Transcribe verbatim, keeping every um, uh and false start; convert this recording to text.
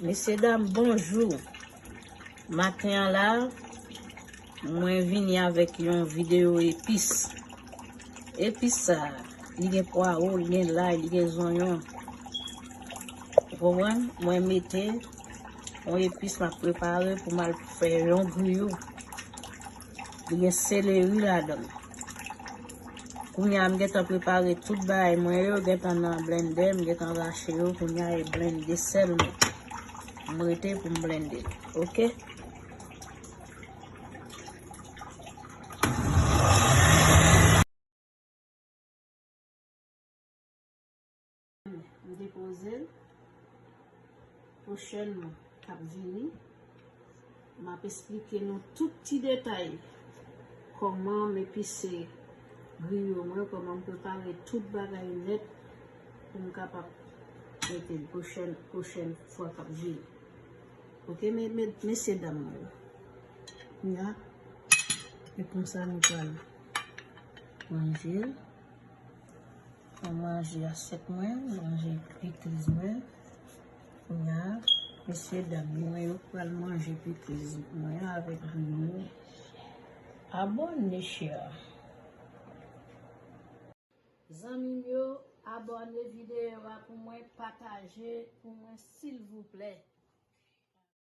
Mesye dam, bonjou. Maten an la, mwen vini avèk yon videyo epis. Epis sa, li gen pwawo, li gen lay, li gen zonyon. Ou konprann? Mwen mete yon epis m ap prepare pou m al fè yon griyo. Li gen seleri ladan l. Kounye a, m gentan prepare tout bagay mwen yo, gentan nan blendè, m gentan rache yo, kounye a, e blende sèlman. M rete pou m blende. Oke? M depoze l. Pwochènman k ap vini, m ap esplike nou tout ti detay kòman m epise griyo mwen, kòman m prepare tout bagay nèt pou m kapab mete l pwochèn, pwochèn fwa k ap vini. Oke, me, me, mesye dam mwen yo. Kounye a, e konsa nou pral manje l. Mwen manje asyèt mwen, manje pikliz mwen. Kounye a, mesye dam mwen yo pral manje pikliz mwen avèk griyo. Abòne, chè. Zanmi m yo, abòne videyo a pou mwen, pataje pou mwen, silvouplè.